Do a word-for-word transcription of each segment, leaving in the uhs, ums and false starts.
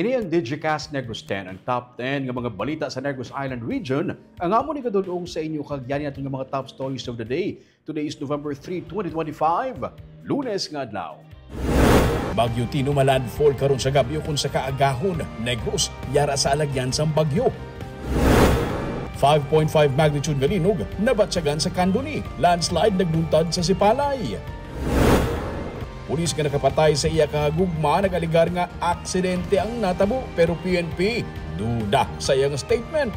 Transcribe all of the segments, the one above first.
Ini ang Digicast Negros ten, ang top ten nga mga balita sa Negros Island Region. Ang amo ni kadulong sa inyo kag yani naton nga mga top stories of the day. Today is November three, twenty twenty-five, Lunes nga adlaw. Bagyo Tino ma-landfall karon sa gab-i ukon sa kaagahon. Negros, yara sa alagyan sang bagyo. Five point five magnitude nga linog nabatyagan sa Candoni. Landslide nagluntad sa Sipalay. Pulis nga nakapatay sa iya ka gugma nag-alegar nga aksidente ang natabo, pero P N P duda sa iyang statement.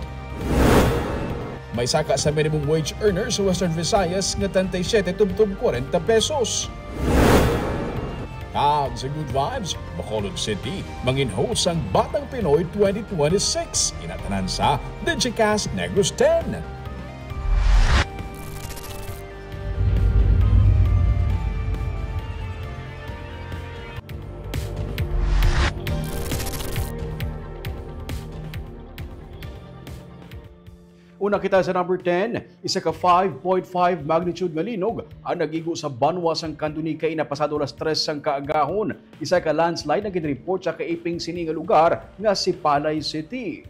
May saka sa minimum wage earner sa Western Visayas nga treinta y siete tubtob kwarenta pesos. Kag sa Good Vibes, Bacolod City, mangin-host sang Batang Pinoy twenty twenty-six. Ina tanan sa Digicast Negros ten. Una kita sa number ten, isa ka five point five magnitude nga linog ang nag-igo sa banwa sang Candoni kaina pasado alas tres sang kaagahon. Isa ka landslide ang ginreport sa kaiping sini nga lugar nga Sipalay City.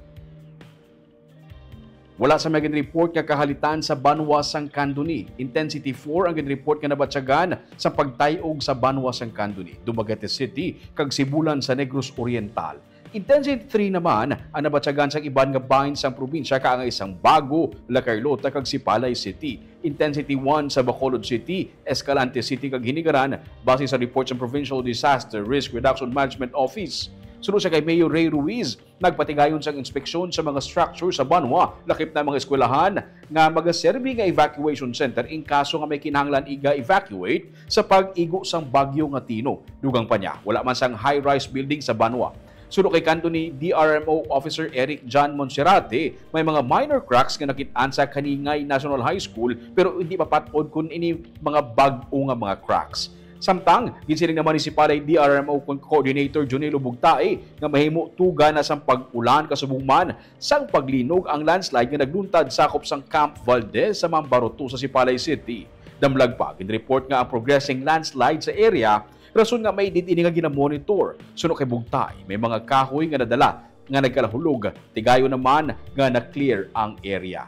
Wala sa mga ginreport nga kahalitan sa banwa sang Candoni. Intensity four ang ginreport nga nabatyagan sa pagtay-og sa banwa sang Candoni, Dumaguete City, kag Sibulan sa Negros Oriental. Intensity three naman ang nabatyagan sa iban nga bahin sang probinsya, kaangay sang Bago, La Carlota, kag Sipalay City. Intensity one sa Bacolod City, Escalante City, kag Hinigaran, base sa report sa Provincial Disaster Risk Reduction Management Office. Suno sa kay Mayor Ray Ruiz, nagpatigayon sang inspeksyon sa mga structure sa banwa, lakip na mga eskwelahan nga magaserbi nga evacuation center in kaso nga may kinahanglan iga-evacuate sa pag-igo sang bagyo nga Tino. Dugang pa niya, wala man sang high-rise building sa banwa. Suno kay kanto ni D R M O Officer Eric John Monserrate, may mga minor cracks nga nakit-an sa Kaningay National High School, pero hindi mapat-od kung ini mga bag-o nga mga cracks. Samtang, ginsiling naman ni Sipalay D R M O Co-, Coordinator Junilo Bugtae nga mahimo tuga na sang pag-ulan kasubong man sang paglinog ang landslide nga nagluntad sakop sang Camp Valdez sa Mambaroto sa Sipalay City. Damlag pa, ginreport nga ang progressing landslide sa area, rason nga may did ini nga ginamonitor. Suno kay Bugtae, may mga kahoy nga nadala nga nagkalahulog, tigayon naman nga na-clear ang area.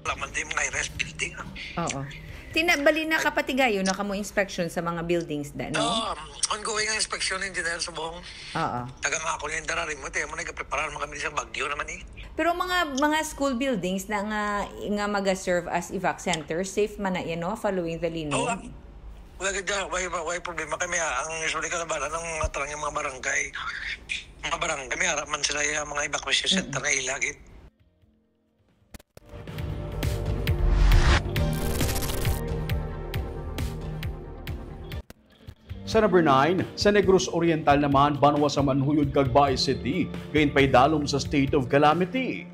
Wala man din mga high-rise building, ah. Oo. Tina, bali na kapatigayon na kamo inspection sa mga buildings da, no? Oo, um, ongoing ang inspection, Engineer Subong. Oo. Taga nga ako yung dararin mo, tiyan mo, nagkaprepara naman kami sa bagyo naman eh. Pero mga, mga school buildings na nga, nga maga-serve as evac center, safe man na yan, no? Following the linog? Oo, ah. Wala gid, ah, wala, wala problema kami, ah. Ang usually kalabanan ng mga tarang yung mga barangay. Mga barangay, may harap man sila yung mga evacuation center na ilagid. Sa number nine, sa Negros Oriental naman, banwa sa Manjuyod kag Bais City, gainpaidalom sa state of calamity.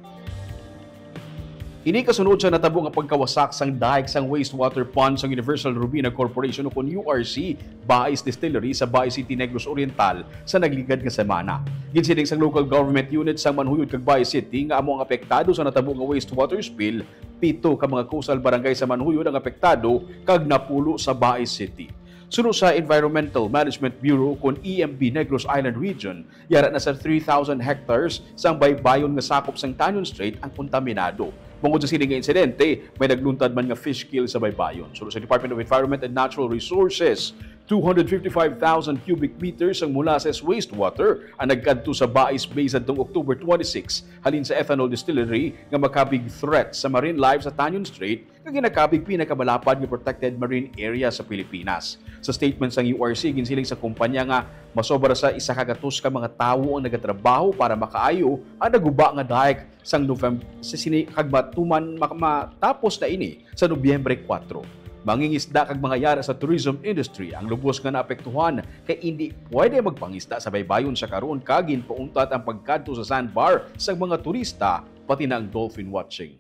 Ini kasunod sa natabo nga pagkawasak sang dike sang wastewater pond sang Universal Robina Corporation ukon U R C Bais Distillery sa Bais City, Negros Oriental sa nagligad nga semana. Ginsiling sang local government unit sang Manjuyod kag Bais City nga amo ang apektado sa natabo nga wastewater spill. Pito ka mga coastal barangay sa Manjuyod ang apektado kag napulo sa Bais City. Suno sa Environmental Management Bureau ukon E M B Negros Island Region, yara na sa three thousand hectares sang baybayon nga sakop sang Tanyon Strait ang kontaminado. Bangod sa sini nga insidente, may nagluntad man nga fish kill sa baybayon. Suno sa Department of Environment and Natural Resources, two hundred fifty-five thousand cubic meters ang molasses wastewater ang nagkadto sa Bais Bay sadtong October twenty-six halin sa ethanol distillery nga makabig threat sa marine life sa Tanyon Strait nga ginakabig pinakamalapad nga protected marine area sa Pilipinas. Sa statement sang U R C, ginsiling sa kumpanya nga masobra sa isa ka gatos ka mga tawo ang nagatrabaho para makaayo ang naguba nga dike sang November sa sini kag matuman ma-, matapos na ini sa Nobyembre kuwatro. Mangingisda kag mga yara sa tourism industry ang lubos nga naapektuhan kay indi pwede magpangisda sa baybayon sa karon kag ginpauntat ang pagkadto sa sandbar sang mga turista pati na ang dolphin watching.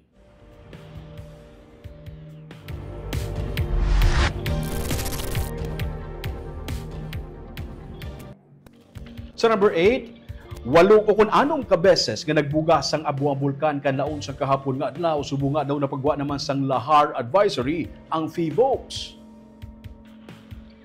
Sa number eight, walo ukon anom ka beses nga nagbuga sang abo ang bulkan kanlaon sa kahapon nga adlaw, subong nga daw napagwa naman sang lahar advisory ang PHIVOLCS.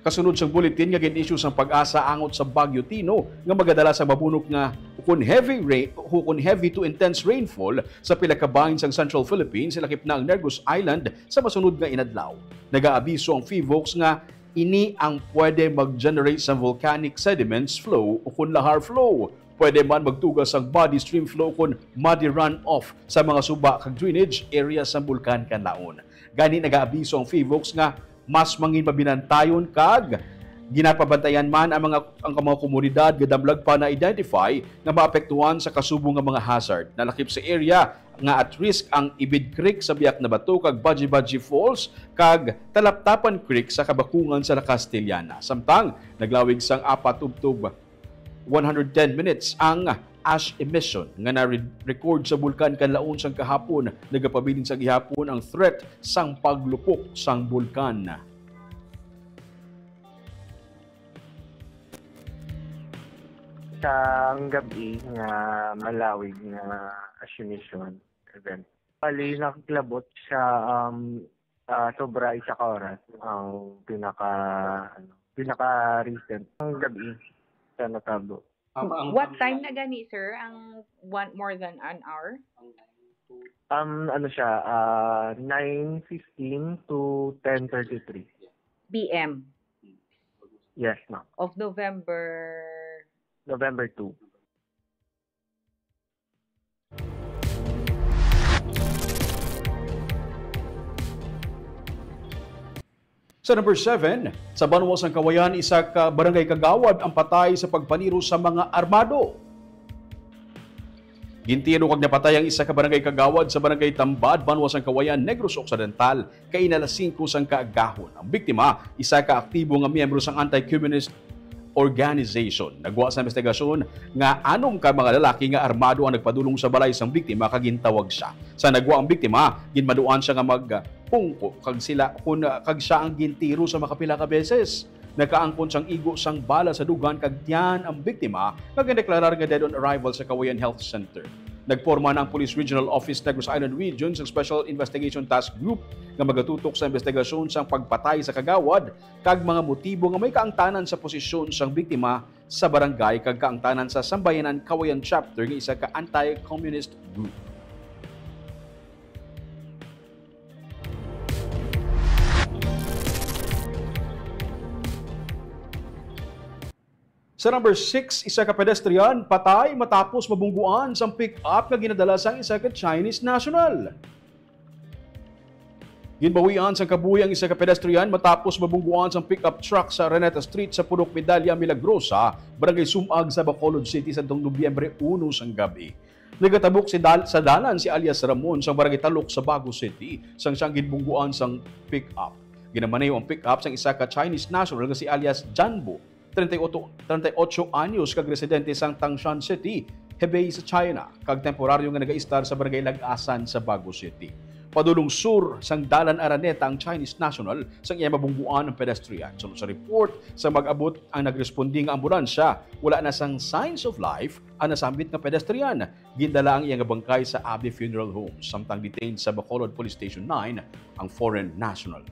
Kasunod sang bulletin nga gin-issue sang PAGASA angot sa Bagyo Tino nga magadala sang mabunok nga ukon heavy rain, ukon heavy to intense rainfall sa pila ka bahin sang Central Philippines, lakip na ang Negros Island, sa masunod nga inadlaw. Nagaabiso ang PHIVOLCS nga ini ang pwede mag-generate sang volcanic sediments flow ukon lahar flow. Pwede man magtuga sang muddy stream flow ukon muddy runoff sa mga suba kag drainage area sang Bulkan Kanlaon. Gani, nagaabiso ang PHIVOLCS nga mas mangin mabinantayon kag ginapabantayan man ang mga, ang mga komunidad nga damlag pa na-identify nga maapektuhan sa kasubo nga mga hazard. Nalakip sa area nga at risk ang Ibid Creek sa Biak na Bato kag Baji-Baji Falls kag Talaptapan Creek sa Kabakungan sa La Castellana. Samtang naglawig sang apat tubtob one hundred ten minutes ang ash emission nga na-record sa Bulkan Kanlaon sang kahapon. Nagapabilin sa gihapon ang threat sang paglupok sang bulkan. Sang gabi nga malawig nga ash emission event. Bali, naglabot siya, um, ah, sobra isa ka oras ang pinaka, ano, pinaka recent ang gabi sa natabo. Tama ang What time na gani, sir? Ang one, more than an hour? Um, ano siya, ah, nine fifteen to ten thirty-three. P M. Yes, ma'am. Of November. November two. Sa number seven, sa banwa sang Cauayan, isa ka barangay kagawad ang patay sa pagpaniro sa mga armado. Gintiro kag napatay ang isa ka barangay kagawad sa barangay Tambad, banwa sang Cauayan, Negros Occidental, kaina alas singko sang kaagahon. Ang biktima, isa ka aktibo nga miyembro sang anti-communist organization. Nagwa sa investigasyon nga anom ka mga lalaki nga armado ang nagpadulong sa balay sang biktima kag gintawag sia. Sa nagwa ang biktima, ginbaluan sia nga magpungko kag sila kun, kag sia ang gintiro sa makapila ka beses. Nakaangkon sang igo sang bala sa dughan kag tiyan ang biktima nga gindeklarar nga dead on arrival sa Cauayan Health Center. Nagporma na ang Police Regional Office Negros Island Region sa Special Investigation Task Group nga magatutok sa investigasyon sang pagpatay sa kagawad kag mga motibo nga may kaangtanan sa posisyon sang biktima sa barangay kag kaangtanan sa Sambayanan Cauayan Chapter nga isa ka anti-communist group. Sa number six, isa ka pedestrian patay matapos mabungguan sang pick-up nga ginadala sang isa ka Chinese national. Ginbawian sang kabuhi ang isa ka pedestrian matapos mabungguan sang pick-up truck sa Araneta Street sa Purok Medalla Milagrosa, Barangay Sumag sa Bacolod City, sadtong Nobyembre uno sang gabi. Nagatabok si dal-, sa dalan si alias Ramon sang Barangay Talok sa Bago City sang siyang ginbungguan sang pick-up. Ginamaneho ang pick-up sang isa ka Chinese national nga si alias Janbo, treinta y ocho, treinta y ocho anyos, kag residente sang Tangshan City, Hebei sa China, kag temporaryo nga nagaistar sa Barangay Lag-asan sa Bago City. Padulong sur sang Dalan Araneta ang Chinese national sang iya mabungguan ang pedestrian. Suno sa report, sa mag-abot ang nagrespondi nga ambulansya, wala na sang signs of life ang nasambit nga pedestrian. Gindala ang iya nga bangkay sa Abbey Funeral Home, samtang detained sa Bacolod Police Station nine ang foreign national.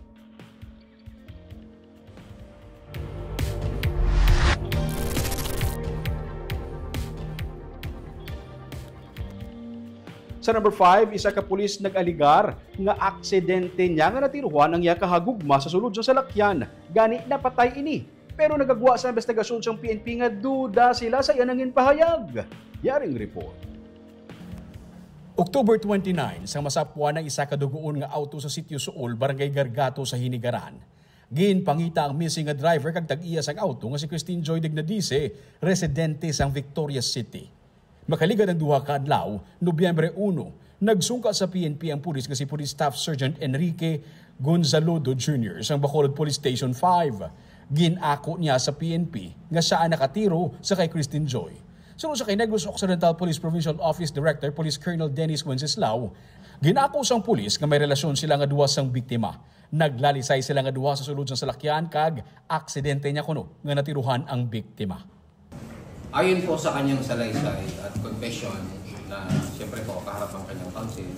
Sa number five, isa ka pulis nag-alegar nga aksidente niya nga natiruhan ang iya kahagugma sa sulod sa salakyan, gani napatay ini. Pero nagagwa sa investigasyon sang P N P nga duda sila sa iya nangin pahayag. Yaring report. October twenty-nine, sang masapwan ang isa ka dugoon nga auto sa Sitio Suol, Barangay Gargato sa Hinigaran. Ginpangita ang missing nga driver kag tag-iya sang auto nga si Christine Joy Dignadice, residente sang Victorias City. Makaligad ang duha ka adlaw, Nobyembre uno, nagsungka sa P N P ang pulis nga si Police Staff Sergeant Enrique Gonzalodo Junior sang Bacolod Police Station five. Gin-ako niya sa P N P nga sia ang nakatiro sa kay Christine Joy. Suno sa kay Negros Occidental Police Provincial Office Director Police Colonel Dennis Wenceslao, gin-ako sang pulis nga may relasyon sila nga duha sang biktima. Naglalisay sila nga duha sa sulod sang salakyan kag aksidente niya kuno nga natiruhan ang biktima. Ayon po sa kanyang salaysay at confession na siyempre po kaharap ang kanyang counsel,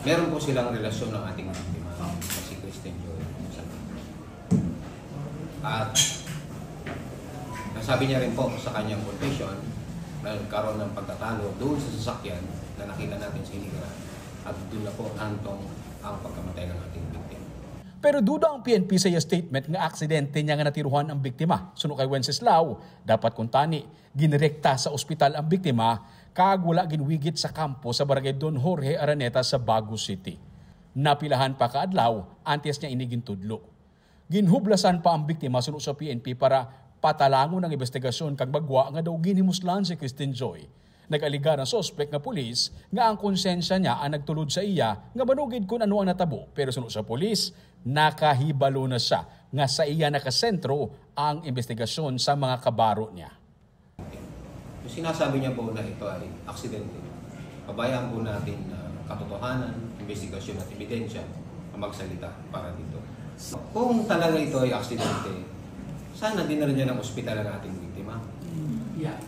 meron po silang relasyon ng ating biktima, si Christine Joy. At nasabi niya rin po sa kanyang confession na nagkaroon ng pagtatalo doon sa sasakyan na nakita natin sa Hinigaran at doon na po hantong ang pagkamatay ng ating biktima. Pero duda ang P N P sa iya statement nga aksidente niya nga natiruhan ang biktima. Suno kay Wenceslao, dapat kuntani, ginrekta sa ospital ang biktima kag wala ginwigit sa kampo sa Barangay Don Jorge Araneta sa Bago City. Napilahan pa ka adlaw antes niya ini gintudlo. Ginhuplasan pa ang biktima suno sa P N P para patalangon ang imbestigasyon kag magwa nga daw ginhimuslan si Christine Joy. Nag-alegar ang suspek nga pulis nga ang konsensya niya ang nagtulod sa iya nga manugid kun ano ang natabo, pero suno sa pulis, nakahibalo na siya nga sa iya nakasentro ang imbestigasyon sa mga kabaro niya. Yung sinasabi niya po na ito ay aksidente, pabayaan po natin na katotohanan, investigasyon at ebidensya ang magsalita para dito. Kung talaga ito ay aksidente, sana dinala niya ng ospital ang ating biktima. Yeah.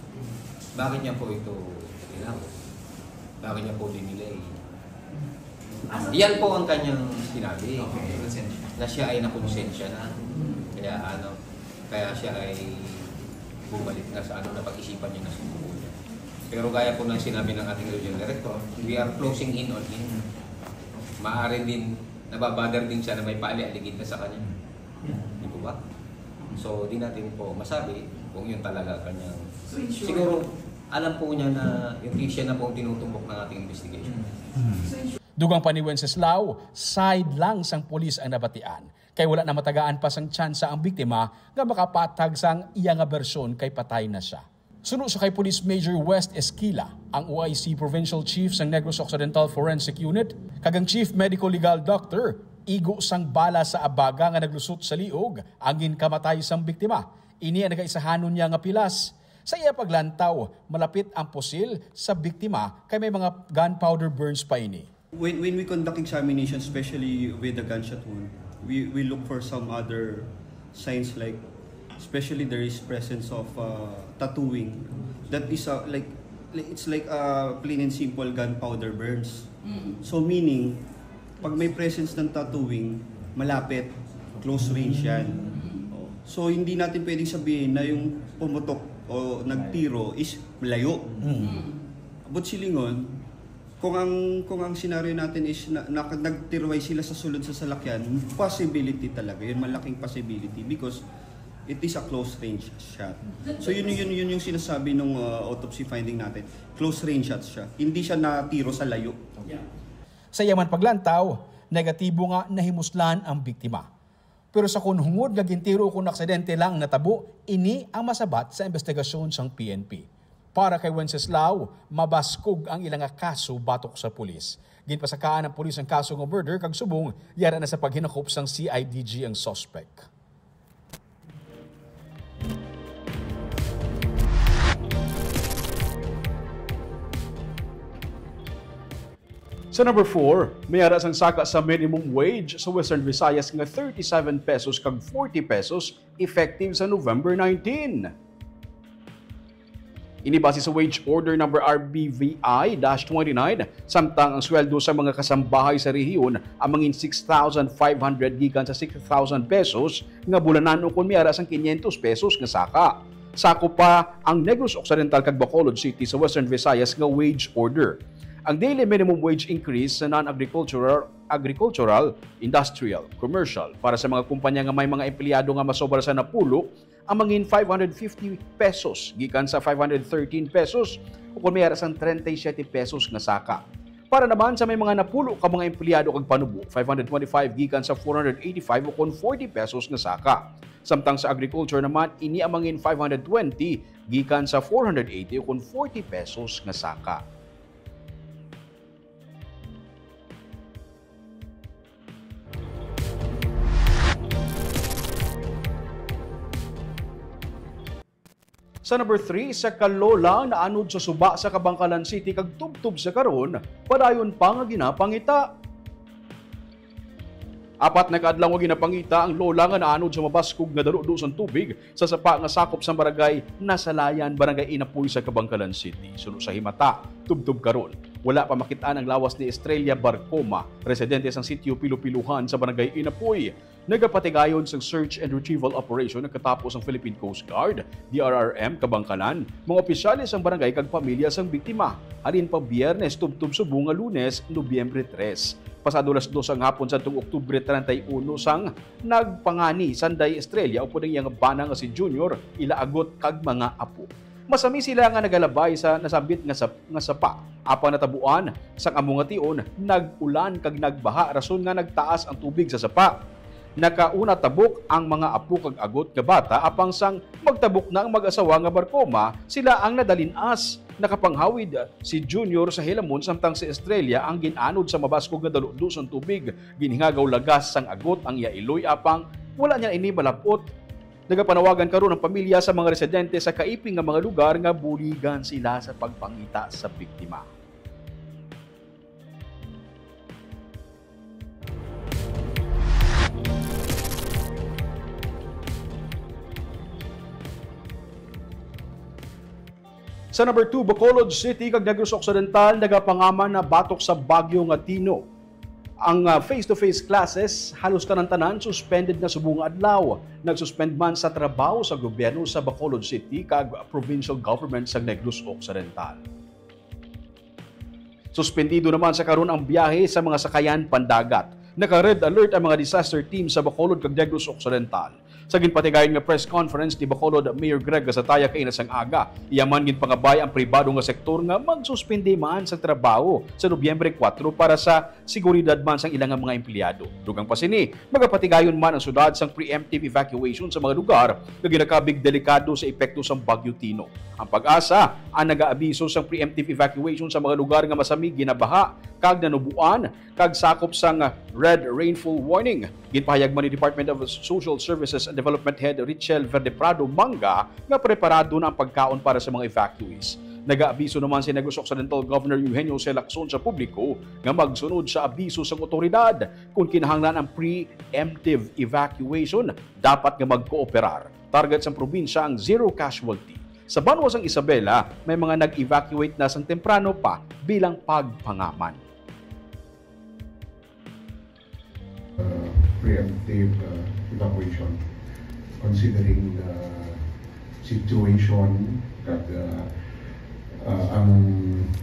Bakit niya po ito tinawag? Bakit niya po dinilay? Yan po ang kanyang sinabi, na siya ay nakonsensya na. Kaya ano, kaya siya ay bumalik na sa ano, napag-isipan niya na subukan niya. Pero gaya po ng sinabi ng ating regional director, we are closing in on him. Maaari din, nababother din siya na may paali-aligid na sa kanya. Di po ba? So, di natin po masabi kung yun talaga kanyang... So, in short, Siguro, alam po niya na yung case siya na po ang tinutumbok ng ating investigation. Dugang pa ni Wenceslao, side lang sang pulis ang nabatian, kay wala na matagaan pa sang tsansa ang biktima nga makapatag sang iya nga bersyon kay patay na siya. Suno sa kay Police Major West Esquila, ang O I C Provincial Chief sang Negros Occidental Forensic Unit kag ang Chief Medical Legal Doctor, igo sang bala sa abaga nga naglusot sa liog ang ginkamatay sang biktima. Ini ang nagaisahanon niya nga pilas. Sa iya paglantaw, malapit ang pusil sa biktima kay may mga gunpowder burns pa ini. When, when we conduct examination, especially with the gunshot wound, we, we look for some other signs, like, especially there is presence of uh, tattooing. That is a, like, it's like a plain and simple gunpowder burns. So meaning, pag may presence ng tattooing, malapit, close range yan. Oh. So hindi natin pwedeng sabihin na yung pumutok o nagtiro is malayo. But silingon, kung ang kung ang senaryo natin is na, na nagtiruway sila sa sulod sa salakyan, possibility talaga, yun malaking possibility because it is a close range shot. So yun yun yun yung sinasabi nung uh, autopsy finding natin. Close range shot siya. Hindi siya natiro sa layo. Yeah. Sa iya man paglantaw, negatibo nga nahimuslan ang biktima. Pero sa kon hungod nga gintiro o kon aksidente lang ang natabo, ini ang masabat sa investigasyon sang P N P. Para kay Wenceslao, mabaskog ang ila nga kaso batok sa pulis. Ginpasakaan ang pulis ang kaso nga murder kag subong yara na sa paghinakop sang C I D G ang suspect. Sa number four, may ara sang saka sa minimum wage sa Western Visayas nga thirty-seven pesos kag forty pesos effective sa November nineteen. Ini base sa Wage Order Number R B V I dash twenty-nine, samtang ang sweldo sa mga kasambahay sa rehiyon ang mangin six thousand five hundred gikan sa six thousand pesos nga bulanan ukon may ara sang quinientos pesos nga saka. Sakop pa ang Negros Occidental kag Bacolod City sa Western Visayas nga wage order. Ang daily minimum wage increase sa non-agricultural, agricultural, industrial, commercial para sa mga kumpanya nga may mga empleyado nga masobra sa napulo ang mangin five hundred fifty pesos gikan sa five hundred thirteen pesos ukon may ara sang treinta y siete pesos nga saka. Para naman sa may mga napulo ka mga empleyado kag panubo, five hundred twenty-five gikan sa four hundred eighty-five ukon forty pesos nga saka. Samtang sa agriculture naman, ini ang mangin five hundred twenty gikan sa four hundred eighty ukon forty pesos nga saka. Sa number three, sa kalola naanod sa suba sa Kabankalan City kag tubtob sa karon, padayon pa nga ginapangita. Apat na ka adlaw nga ginapangita ang lola nga naanod sa mabaskog nga daludo sang tubig sa sapa nga sakop sang barangay Nasalayan, Barangay Inapoy sa Kabankalan City. Suno sa himata, tubtob karon, Wala pa makit-an ang lawas ni Estrella Barcoma, residente sang sitio Pilupiluhan sa Barangay Inapoy. Nagapatigayon sang search and retrieval operation ang katapos ang Philippine Coast Guard, D R R M, Kabangkalan, mga opisyales sang barangay kag pamilya sang biktima, halin pa Biyernes tubtob subong nga Lunes, Nobyembre tres. Pasado las dos ang hapon sadtong Oktubre treinta y uno sang nagpangani sanday Estrella upod ang iyang bana nga si Junior, ila agot kag mga apo. Masami sila nga nagalabay sa nasambit nga sap-, nga sapa. Apang natabuan sang amo nga tion, nag-ulan kag nagbaha, rason nga nagtaas ang tubig sa sapa. Nakauna tabok ang mga apo kag agot nga bata, apang sang magtabok na ang mag-asawa nga Barcoma, sila ang nadalin-as. Nakapanghawid si Junior sa hilamon, samtang si Estrella ang gin-anod sa mabaskog nga daludo sang tubig. Ginhingagaw lagas sang agot ang iya iloy, apang wala niya ini malab-ot. Nagapanawagan karon ang pamilya sa mga residente sa kaiping nga mga lugar nga buligan sila sa pagpangita sa biktima. Sa number two, Bacolod City kag Negros Occidental nagapangaman na batok sa bagyo nga Tino. Ang, ah, face-to-face classes halos tanan-tanan suspended na subong nga adlaw. Nag-suspend man sa trabaho sa gobyerno sa Bacolod City kag provincial government sa Negros Occidental. Suspendido naman sa karon ang biyahe sa mga sakayan pandagat. Naka-red alert ang mga disaster team sa Bacolod kag Negros Occidental. Sa ginpatigayon nga press conference ni Bacolod Mayor Greg Gasataya kaina sang aga, iya man ginpangabay ang pribado nga sektor nga magsuspindi man sa trabaho sa Nobyembre kuwatro para sa seguridad man sang ila nga mga empleyado. Dugang pa sini, magapatigayon man ang syudad sang preemptive evacuation sa mga lugar nga ginakabig delikado sa epekto sang Bagyo Tino. Ang PAGASA ang nagaabiso sang preemptive evacuation sa mga lugar nga masami ginabaha kag nanuboan kag sakop sang red rainfall warning. Ginpahayag man ni Department of Social Services and Development Head Richel Verdeprado Manga nga preparado na ang pagkaon para sa mga evacuees. Nagaabiso naman si Negros Occidental Governor Eugenio C. Lacson sa publiko nga magsunod sa abiso sang otoridad. Kon kinahanglan ang preemptive evacuation, dapat nga magkooperar. Target sang probinsya ang zero casualty. Sa banwa sang Isabela, may mga nag-evacuate na sang temprano pa bilang pagpangaman. Uh, preemptive, uh, evacuation, considering the situation that, uh, uh, ang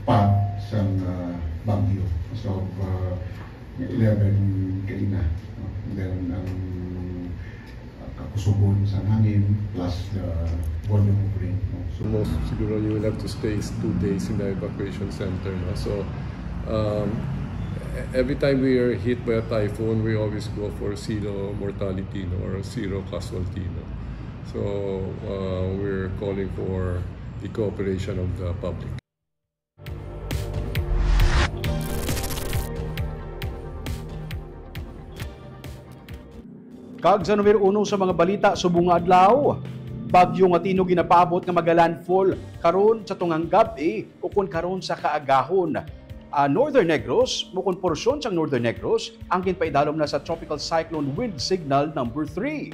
path sang, uh, bagyo. So, uh, eleven kaina, no? And then ang kakusugon sa hangin plus the volume of rain, no? So, most siguro you will have to stay two days in the evacuation center, no? So, um, e-, every time we are hit by a typhoon, we always go for zero mortality, no, or zero casualty, no? So, uh, we're calling for the cooperation of the public. Kag sa numero uno sa mga balita subong nga adlaw, bagyo nga Tino ginapaabot nga magalandfall karon sa tungang gab-i ukon karon sa kaagahon. Ah, Northern Negros, ukon porsyon sang Northern Negros, ang ginpaidalom na sa Tropical Cyclone Wind Signal number three.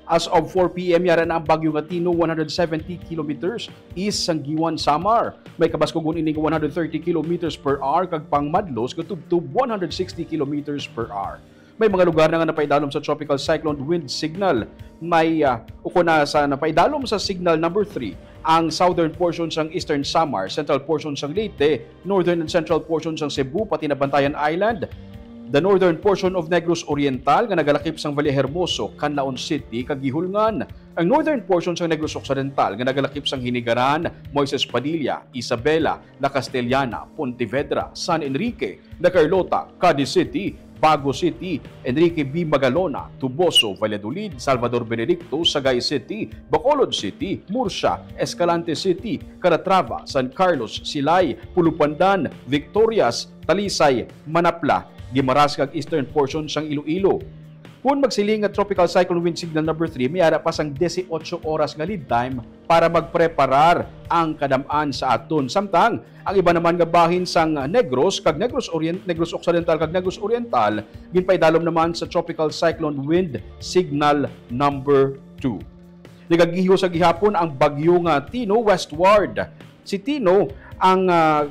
As of four P M, yara na ang bagyo nga Tino, one hundred seventy kilometers east sang Guiuan, Samar. May kabaskugon ini nga one hundred thirty kilometers per hour kag pangmadlos nga tubtob one hundred sixty kilometers per hour. May mga lugar na nga napaidalom sa Tropical Cyclone Wind Signal. May, ah, ukon na sa napaidalom sa Signal number three, ang southern portion sang Eastern Samar, central portion sang Leyte, northern and central portion sang Cebu, pati na Bantayan Island, the northern portion of Negros Oriental nga nagalakip sang Vallehermoso, Canlaon City, kag Guihulngan, ang northern portion sang Negros Occidental nga nagalakip sang Hinigaran, Moises Padilla, Isabela, La Castellana, Pontevedra, San Enrique, La Carlota, Cadiz City, Bago City, Enrique B. Magalona, Toboso, Valladolid, Salvador Benedicto, Sagay City, Bacolod City, Murcia, Escalante City, Calatrava, San Carlos, Silay, Pulupandan, Victorias, Talisay, Manapla, Guimaras kag eastern portion sang Iloilo. Kon magsiling nga Tropical Cyclone Wind Signal number three, may ara pa sang dieciocho oras nga lead time para magpreparar ang kadam-an sa aton. Samtang ang iba naman nga bahin sang Negros kag Negros Orient, Negros Occidental kag Negros Oriental, ginpaidalom naman sa Tropical Cyclone Wind Signal number two. Nagagiho sa gihapon ang bagyo nga Tino westward. Si Tino ang, ah,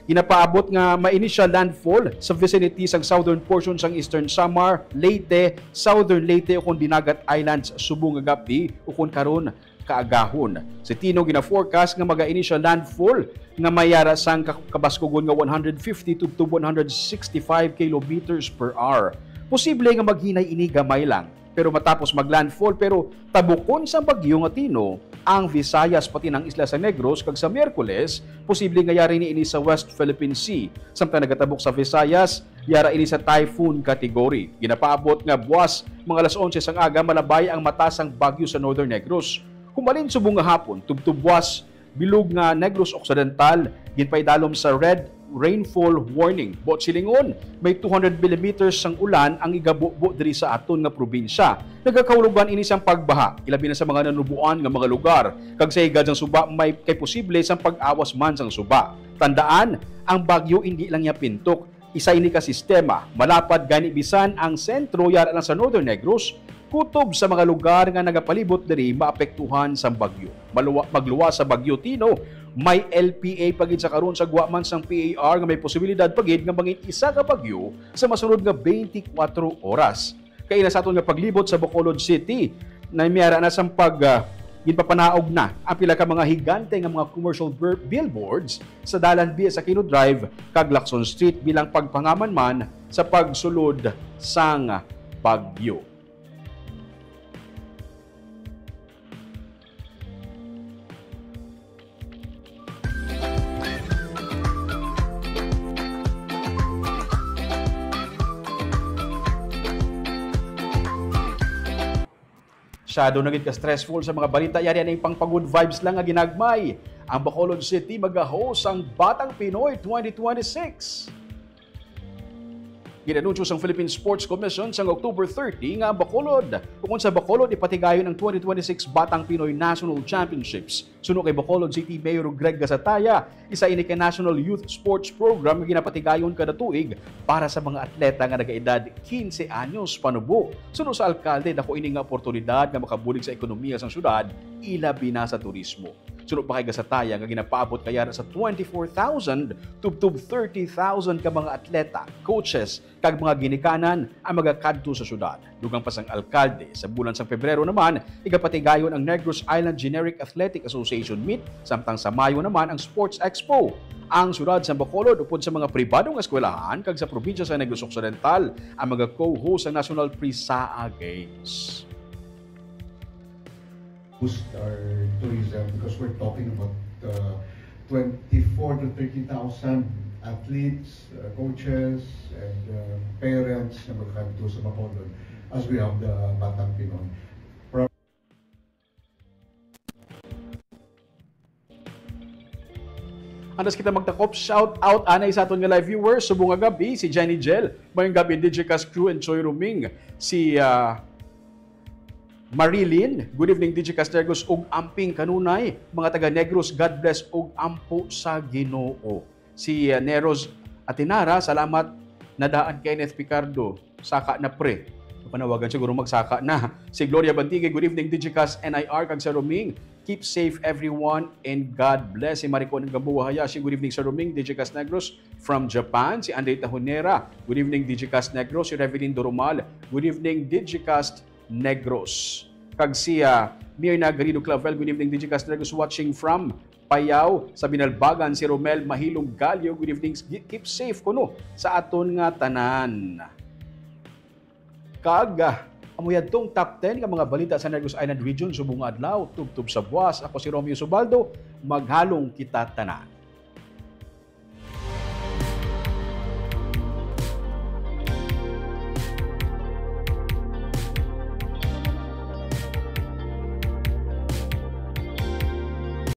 Ginapaabot nga may initial landfall sa vicinity sang southern portion sang Eastern Samar, Leyte, Southern Leyte, ukon Dinagat Islands subong nga gab-i ukon karon kaagahon. Si Tino gina-forecast nga maga-initial landfall nga may yara sang ka-, kabaskugon nga one hundred fifty tubtob one hundred sixty-five kilometers per hour. Posible nga maghinay ini gamay lang, pero matapos mag-landfall, pero tabukon sang bagyo nga Tino ang Visayas, pati ng isla sa Negros, kag sa Miyerkules, posible nga yari ni ini sa West Philippine Sea. Samtang nagatabok sa Visayas, yara ini sa typhoon category. Ginapaabot nga buwas mga alas onse sang aga malabay ang mata sang bagyo sa Northern Negros. Humalin subong nga hapon, tubtob buwas, bilog nga Negros Occidental, ginpaidalom sa red rainfall warning. Buot silingon, may two hundred millimeters sang ulan ang igabubo diri sa aton nga probinsya. Nagakahulugan ini sang pagbaha, ilabi na sa mga nanuboan nga mga lugar, kag sa higad sang suba may kay posible sang pag-awas man sang suba. Tandaan, ang bagyo indi lang niya pintok, isa ini ka sistema. Malapad gani bisan ang sentro yara lang sa Northern Negros, kutob sa mga lugar nga nagapalibot diri maapektuhan sang bagyo. Maluwa-, magluwas sa Bagyo Tino, may L P A pa gid sa karon sa gwa man sang P A R nga may posibilidad pa gid nga mangin isa ka bagyo sa masunod nga twenty-four oras. Kaina sa aton nga paglibot sa Bacolod City, na may ara na sang pag, ah, ginpapanaog na ang pila ka mga higante nga mga commercial bir-, billboards sa dalan biya sa Aquino Drive kag Lacson Street bilang pagpangaman man sa pagsulod sang bagyo. Masyado na gid ka stressful sa mga balita, yari anay pang pa-good vibes lang nga ginagmay. Ang Bacolod City maga-host sang Batang Pinoy twenty twenty-six. Ginanunsyo sang Philippine Sports Commission sang October thirty nga ang Bacolod, ukon sa Bacolod, ipatigayon ang twenty twenty-six Batang Pinoy National Championships. Suno kay Bacolod City Mayor Greg Gasataya, isa ini ka National Youth Sports Program nga ginapatigayon kada tuig para sa mga atleta nga nagaedad quince anyos panubo. Suno sa alkalde, dako ini nga oportunidad nga makabulig sa ekonomiya sang syudad, ilabi na sa turismo. Suno pa kay Gasataya nga ginapaabot ka yara sa twenty-four thousand tubtob thirty thousand ka mga atleta, coaches, kag mga ginikanan ang magakadto sa syudad. Dugang pa sang alkalde, sa bulan sang Pebrero naman, igapatigayon ang Negros Island Generic Athletic Association Meet, samtang sa Mayo naman ang Sports Expo. Ang syudad sa Bacolod, upod sa mga pribado nga eskwelahan kag sa probinsya sa Negros Occidental, ang maga-co-host sa National Pre-saa Games. Boost our tourism because we're talking about, uh, twenty-four to thirty thousand athletes, uh, coaches, and, uh, parents na magkadto sa Bacolod as we have the Batang Pinoy. From Antes kita magtakop, shout out anay sa aton nga live viewers. Subong nga gab-i, si Jenny Jel. Mayong gab-i, Digicast crew and Choi Ruming. Si, ah, Marilyn, good evening, Digicast Negros ug amping kanunay, mga taga Negros, God bless ug ampo sa Ginoo. Si, ah, Neros Atinara, salamat, nadaan kay Kenneth Picardo, saka na, pre. Panawagan siguro magsaka na. Si Gloria Bantigue, good evening, Digicast N I R kag sa Ruming. Keep safe, everyone, and God bless. Si Maricon Gamboa Hayashi, good evening, Sir Roming, Digicast Negros from Japan. Si Andre Tahonera, good evening, Digicast Negros. Si Revelyn Doromal, good evening, Digicast Negros. Kag si, ah, Mirna Garrido Clavel, good evening, Digicast Negros, watching from Payao. Sa Binalbagan, si Romel Mahilong Galio, good evening, keep safe kuno sa aton nga tanan. Kag, ah, amo yadtong top ten nga mga balita sa Negros Island Region subong nga adlaw. Tubtob sa buwas, ako si Romeo Subaldo. Maghalong kita tanan.